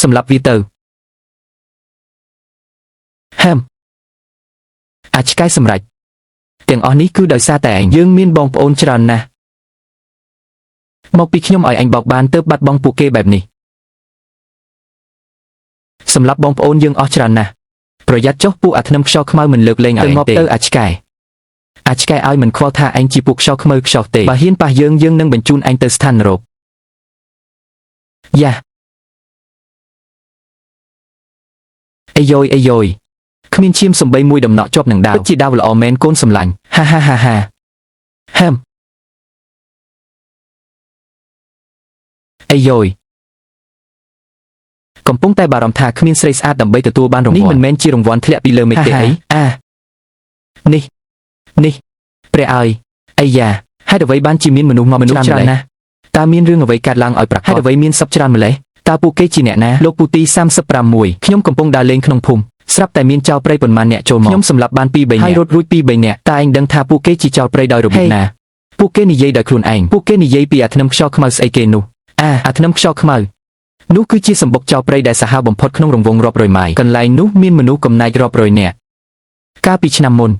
សម្លាប់វាទៅហឹមអាចឆ្កែសម្រេចទាំងអស់នេះគឺដោយសារតែឯងយើងមានបងប្អូនច្រើនណាស់មកពីខ្ញុំឲ្យអញបោកបានទើបបាត់បង់ពួកគេបែបនេះសម្រាប់បងប្អូនយើងអស់ច្រើនណាស់ប្រយ័ត្នចុះពួកអាធ្នឹមខ្យល់ខ្មៅមិនលើកលែងឲ្យឯងទេទៅអាចឆ្កែអាចឆ្កែឲ្យមិនខ្វល់ថាឯងជាពួកខ្យល់ខ្មៅខ្យល់ទេបើហ៊ានប៉ះយើងយើងនឹងបញ្ជូនឯងទៅស្ថាននរកយ៉ាអាយយអាយយគ្មានឈាមសំបីមួយដំណក់ជាប់នឹងដាវពិតជាដាវល្អមែនកូនសម្លាញ់ហាហាហាហាហឹមអាយយកំពុងតែបារម្ភថាគ្មានស្រីស្អាតដើម្បីទទួលបានរង្វាន់នេះមិនមែនជារង្វាន់ធ្លាក់ពីលើមេឃទេអីអានេះនេះព្រះអើយអាយ៉ាហេតុអ្វីបានជាមានមនុស្សមកមនុស្សច្រើនណាស់តើមានរឿងអ្វីកើតឡើងឲ្យប្រាកដហេតុអ្វីមានសពច្រើនម្លេះតើពួកគេជាអ្នកណាលោកពូទី35ខ្ញុំកំពុងដើរលេងក្នុងភូមិស្រាប់តែមានចោរព្រៃប៉ុន្មានអ្នកចូលមកខ្ញុំសម្លាប់បាន2 3នាក់ហើយរត់រួច2 3នាក់តើឯងដឹងថាពួកគេជាចោរព្រៃដោយរបៀបណាពួកគេនិយាយដោយខ្លួនឯងពួកគេនិយាយពីអាធ្នឹមខ្យល់ខ្មៅស្អីគេនោះអាធ្នឹមខ្យល់ខ្មៅនោះគឺជាសម្បុកចោរព្រៃដែលសាហាវបំផុតក្នុងរង្វង់រាប់រយម៉ាយកន្លែងនោះមានមនុស្សកំណាចរាប់រយនាក់កាលពីឆ្នាំមុន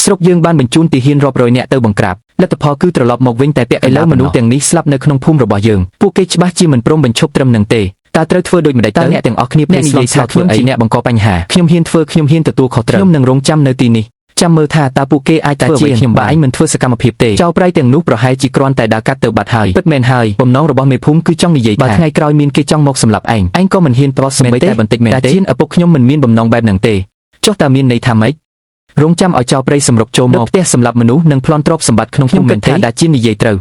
ស្រុកយើងបានបញ្ជូនទាហានរាប់រយនាក់ទៅបង្ក្រាបលទ្ធផលគឺត្រឡប់មកវិញតែពាក់ឥឡូវមនុស្សទាំងនេះស្លាប់នៅក្នុងភូមិរបស់យើងពួកគេច្បាស់ជាមិនព្រមបញ្ឈប់ត្រឹមនឹងទេតើត្រូវធ្វើដូចម្តេចទៅអ្នកទាំងអស់គ្នាអ្នកនិយាយថាខ្ញុំជាអ្នកបង្កបញ្ហាខ្ញុំហ៊ានធ្វើខ្ញុំហ៊ានទទួលខុសត្រូវខ្ញុំនឹងរងចាំនៅទីនេះចាំមើលថាតើពួកគេអាចធ្វើអ្វីខ្ញុំបានឯងមិនធ្វើសកម្មភាពទេចោរព្រៃទាំងនោះប្រហែលជាគ្រាន់តែដើរកាត់ទៅបាត់ហើយពិតមែនហើយបំណងរបស់មេភូមិគឺចង់និយាយថាបើថ្ងៃក្រោយមានគេចង់មកសម្លាប់ឯងឯងក៏មិនហ៊ានប្រសមែនទេបន្តិចមែនទេតែជាឪពុកខ្ញុំមិនមានបំណងបែបហ្នឹងទេចុះតើមានន័យថាម៉េចរងចាំឲ្យចោរព្រៃសម្រុកចូលមកផ្ទះសម្លាប់មនុស្សនិងប្លន់ទ្រព្យសម្បត្តិក្នុងខ្ញុំមិនថាដែលជានិយាយត្រូវ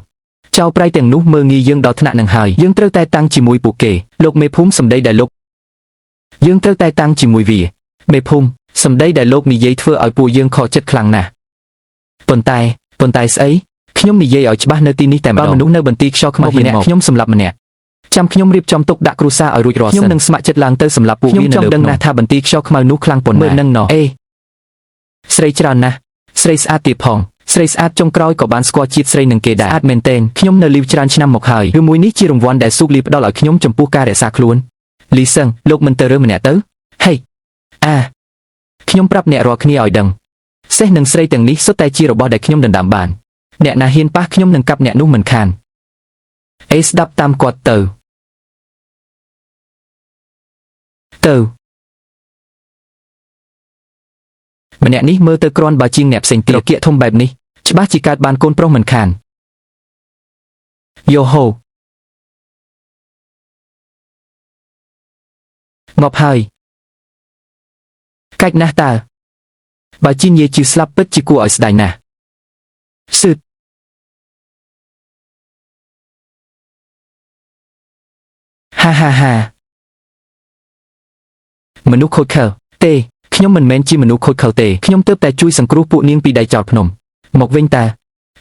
ចោរព្រៃទាំងនោះមើលងាយយើងដល់ថ្នាក់នឹងហើយយើងត្រូវតែតាំងជាមួយពួកគេលោកមេភូមិសម្ដីដែលលោកយើងត្រូវតែតាំងជាមួយវាមេភូមិសម្ដីដែលលោកនិយាយធ្វើឲ្យពួកយើងខកចិត្តខ្លាំងណាស់ប៉ុន្តែស្អីខ្ញុំនិយាយឲ្យច្បាស់នៅទីនេះតែម្ដងបើមនុស្សនៅបន្ទាយខ្យល់ខ្មៅម្នាក់ខ្ញុំសម្លាប់ម្នាក់ចាំខ្ញុំរៀបចំទុកដាក់គ្រួសារឲ្យរួចរាល់សិនខ្ញុំនឹងស្ម័គ្រចិត្តឡើងទៅសម្លាប់ពួកវានៅលើខ្ញុំចង់ដឹងណាស់ថាបន្ទាយខ្យល់ខ្មៅនោះខ្លាំងប៉ុណ្ណាមើលនឹងណោះអេស្រីច្រើនណាស់ស្រីស្អាតទៀតផងស្រីស្អាតចុងក្រោយក៏បានស្គាល់ជាតិស្រីនឹងគេដែរស្អាតមែនទែនខ្ញុំនៅលីវច្រើនឆ្នាំមកហើយឬមួយនេះជារង្វាន់ដែលស៊ូកលីផ្ដល់ឲ្យខ្ញុំចំពោះការរក្សាខ្លួនលីសឹងលោកមិនទៅរើម្នាក់ទៅហេអាខ្ញុំប្រាប់អ្នករាល់គ្នាឲ្យដឹងសេះនិងស្រីទាំងនេះសុទ្ធតែជារបស់ដែលខ្ញុំដណ្ដើមបានអ្នកណាហ៊ានប៉ះខ្ញុំនឹងកាប់អ្នកនោះមិនខានអេស្ដាប់តាមគាត់ទៅទៅម្នាក់នេះមើលទៅគ្រាន់បើជាងអ្នកផ្សេងទៀតត្រគាកធំបែបនេះច្បាស់ជាកើតបានកូនប្រុសមិនខានយោហូងាប់ហើយកាច់ណាស់តើបើជាញាជឿស្លាប់ពិតជាគួរឲ្យស្ដាយណាស់សឹតហាហាហាមនុស្សខូចខលទេខ្ញុំមិនមែនជាមនុស្សខូចខលទេខ្ញុំទើបតែជួយសង្គ្រោះពួកនាងពីដៃចោលភ្នំមកវិញតើ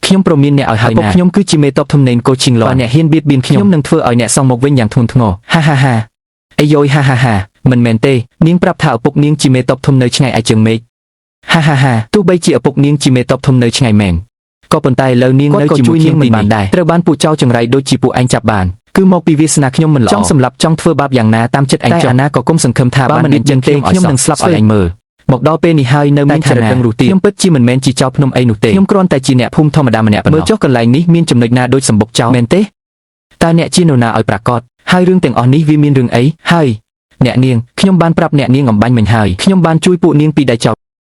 ខ្ញុំព្រមានអ្នកឲ្យហើយណាខ្ញុំគឺជាមេតបធំនេនកូឈីងឡបើអ្នកហ៊ានបៀតបៀនខ្ញុំនឹងធ្វើឲ្យអ្នកសងមកវិញយ៉ាងធ្ងន់ធ្ងរហាហាហាអាយយហាហាហាមិនមែនទេនាងប្រាប់ថាឪពុកនាងជាមេតបធំនៅឆ្ងាយឯជើងមេឃហាហាហាទោះបីជាឪពុកនាងជាមេតបធំនៅឆ្ងាយមែនក៏ប៉ុន្តែឥឡូវនាងនៅជាមួយនាងមិនបានដែរត្រូវបានពួកចៅចង្រៃដូចជាពួកឯងចាប់បានគឺមកពីវាសនាខ្ញុំមិនល្អចង់សម្លាប់ចង់ធ្វើបាបយ៉ាងណាតាមចិត្តឯងចុះអាណាក៏គុំសង្ឃឹមថាបើមិនអញ្ចឹងទេខ្ញុំនឹងស្លាប់ឲ្យឯងមើលមកដល់ពេលនេះហើយនៅមានចរិតរឹងរូសទៀតខ្ញុំពិតជាមិនមែនជាចៅភ្នំអីនោះទេខ្ញុំគ្រាន់តែជាអ្នកភូមិធម្មតាម្នាក់ប៉ុណ្ណោះមើលចុះកន្លែងនេះមានចំណុចណាដូចសម្បុកចោលមែនទេតើអ្នកជានរណាឲ្យប្រាកដហើយរឿងទាំងអស់នេះវាមានរឿងអីហើយអ្នកនាងខ្ញុំបានប្រាប់អ្នកនាងអំបញ្ញមិញហើយខ្ញុំបានជួយពួកនាងពីដៃចោល